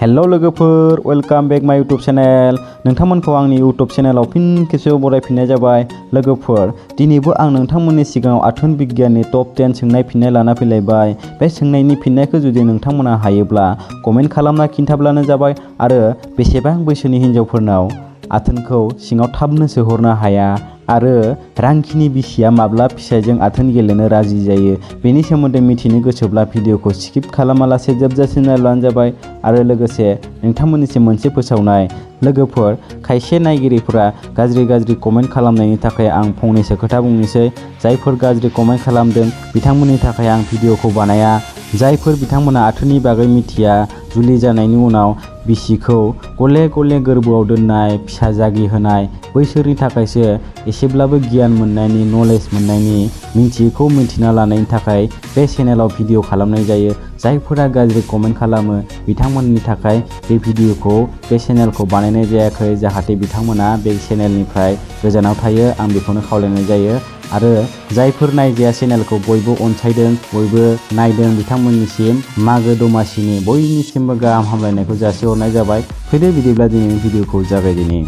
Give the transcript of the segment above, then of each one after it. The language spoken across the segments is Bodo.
हेलो लोगोफोर, वेलकाम बैक माय यूट्यूब चैनल। नोंथांमोनखौ आंनि यूट्यूब चैनलाव फिन खेबसेबाव बरायफिननाय जाबाय। लोगोफोर, दिनैबो आं नोंथांमोननि सिगाङाव आथोन बिगियाननि टप 10 सोंनाय फिननाय लाना फैलायबाय। बे सोंनायनि फिननायखौ जुदि नोंथांमोना हायोब्ला कमेन्ट खालामना खिन्थाब्लानो जाबाय। आरो बेसेबां बैसोनि हिन्जावफोरनाव आथोनखौ सिङाव थाबनो सोहरनो हाया आरो रांखिनि बिसिया माब्ला फिसायजों आथोन गेलेनो राजि जायो, बेनि सोमोन्दै मिथिनो गोसोब्ला भिडिअखौ स्किप खालामालासे जोबजासिम नायब्लानो जाबाय। आरो लोगोसे नोंथांमोननिसिम मोनसे फोसावनाय, लोगोफोर, खायसे नायगिरिफोरा गाज्रि कमेन्ट खालामनायनि थाखाय आं फंनैसो खोथा बुंनोसै। जायफोर गाज्रि कमेन्ट खालामदों बिथांमोननि थाखाय आं भिडिअखौ बानाया। जायफोर बिथांमोना आथोननि बागै मिथिया, जुलि जानायनि उनाव बिसिखौ गले गले गोरबोआव दोननाय, फिसा जागि होनाय, बैसोरनि थाखायसो एसेब्लाबो गियान मोननायनि, नलेज मोननायनि, मिथियैखौ मिथिना लानायनि थाखाय बे चेनेलाव भिडिअ खालामनाय जायो। जायफोरा गाज्रि कमेन्ट खालामो बिथांमोननि थाखाय बे भिडिअखौ, बे चेनेलखौ बानायनाय जायाखै, जाहाथे बिथांमोना बे चेनेलनिफ्राय गोजानाव थायो, आं बेखौनो खावलायनाय जायो। आरो जायफोर नायजाया चेनेलखौ बयबो अनसायदों, बयबो नायदों, बिथांमोननिसिम मागो दमासिनि बयनिसिमबो गाहाम हामलायनायखौ जासिहरनाय जाबाय। फैदो बिदिब्ला दिनैनि भिडिअखौ जागायदिनि।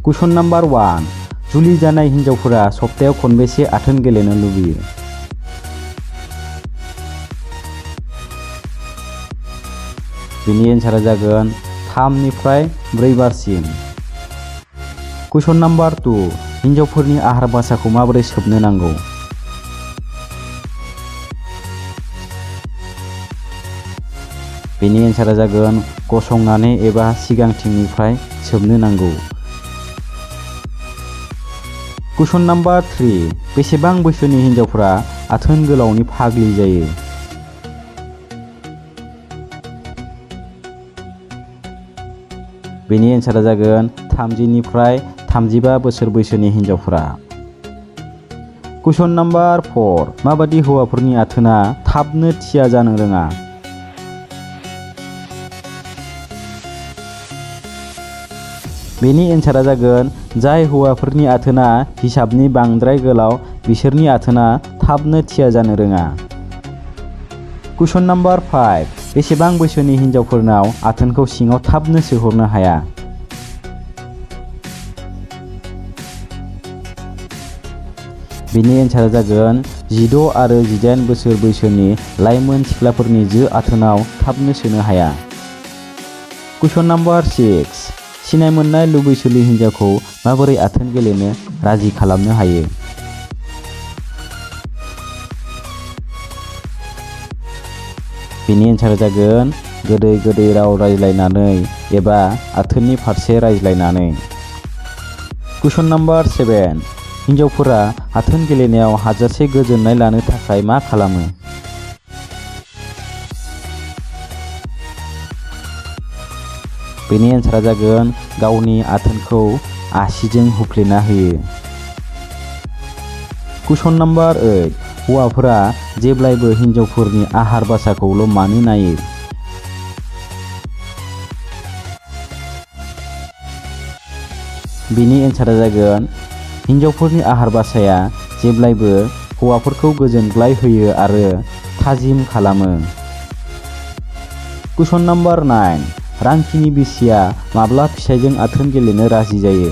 कुइसन नाम्बार 1, जुलि जानाय हिन्जावफोरा सप्तायाव खनबेसे आथोन गेलेनो लुबैयो? बेनि एन्सारा जागोन 3 निफ्राय 4 बारसिम। कुइसन नाम्बार 2, हिन्जावफोरनि आहार बासाखौ माबोरै सोबनो नांगौ? बेनि एन्सारा जागोन गसंनानै एबा सिगांथिंनिफ्राय सोबनो नांगौ। कुइसन नाम्बार 3, बेसेबां बैसोनि हिन्जावफोरा आथोन गोलावनि फाग्लि जायो? बेनि एन्सारा जागोन 30 निफ्राय 35 बोसोर बैसोनि हिन्जावफोरा। कुइसन नाम्बार 4, माबादि हौवाफोरनि आथोना थाबनो थिया जानो रोङा? बेनि एन्सारा जागोन जाय हौवाफोरनि आथोना हिसाबनि बांद्राय गोलाव, बिसोरनि आथोना थाबनो थिया जानो रोङा। कुइसन नाम्बार 5, बेसेबां बैसोनि हिन्जावफोरनाव आथोनखौ सिङाव थाबनो सोहरनो हाया? बेनि एन्सारा जागोन 16 आरो 18 बोसोर बैसोनि लाइमोन सिख्लाफोरनि आथोनाव थाबनो सोनो हाया। कुइसन नाम्बार 6, सिनाय मोननाय लुबैसुलि हिन्जावखौ माबोरै आथोन गेलेनो राजि खालामनो हायो? बेनि एन्सारा जागोन गोदै राव रायज्लायनानै एबा आथोननि फारसे रायज्लायनानै। कुइसन नाम्बार 7, हिन्जावफोरा आथोन गेलेनायाव हाजासे गोजोननाय लानो थाखाय मा खालामो? बेनि एन्सारा जागोन गावनि आथोनखौ आसिजों हुफ्लेना होयो। कुइसन नाम्बार 8, हौवाफोरा जेब्लायबो हिन्जावफोरनि आहार बासाखौल' मानो नायो? बेनि एन्सारा जागोन हिन्जावफोरनि आहार बासाया जेब्लायबो हौवाफोरखौ गोजोनग्लाय होयो आरो थाजिम खालामो। कुइसन नाम्बार 9, रांखिनि बिसिया माब्ला फिसायजों आथोन गेलेनो राजि जायो?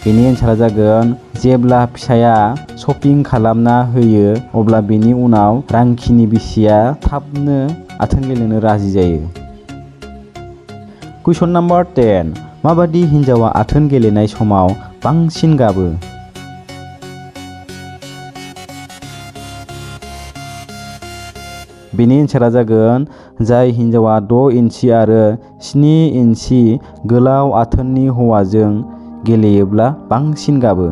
बेनि एन्सारा जागोन जेब्ला फिसाया शपिं खालामना होयो, अब्ला बेनि उनाव रांखिनि बिसिया थाबनो आथोन गेलेनो राजि जायो। कुइसन नाम्बार 10, माबादि हिन्जावा आथोन गेलेनाय समाव बांसिन गाबो? बेनि एन्सारा जागोन जाय हिन्जावा 6 इन्सि आरो 7 इन्सि गोलाव आथोननि हौवाजों गेलेयोब्ला बांसिन गाबो।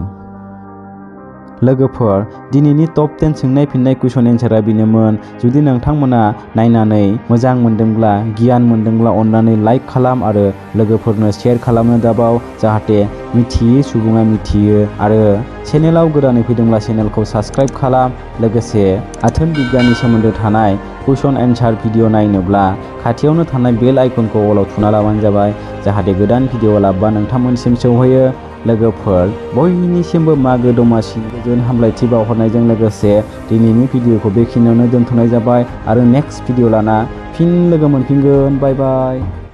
लोगोफोर, दिनैनि टप 10 सोंनाय फिननाय कुइसन एन्सारा बेनोमोन। जुदि नोंथांमोना नायनानै मोजां मोनदोंब्ला, गियान मोनदोंब्ला अननानै लाइक खालाम आरो लोगोफोरनो शेयार खालामनो दाबाव, जाहाथे मिथियै सुबुङा मिथियो। आरो चेनेलाव गोदानै फैदोंब्ला चेनेलखौ साबस्क्राइब खालाम। लोगोसे आथोन बिगियाननि सोमोन्दो थानाय कुइसन एन्सार भिडिअ नायनोब्ला खाथियावनो थानाय बेल आइकनखौ अलाव थुना लाबानो जाबाय, जाहाथे गोदान भिडिअ लाबोबा नोंथांमोनसिम सौहैयो। लोगोफोर बयनिसिमबो मागो दमासिनि गोजोन हामलायथि बावहरनायजों लोगोसे दिनैनि भिडिअखौ बेखिनियावनो दोनथ'नाय जाबाय आरो नेक्स्ट भिडिअ लाना फिन लोगो मोनफिनगोन। बाय बाय।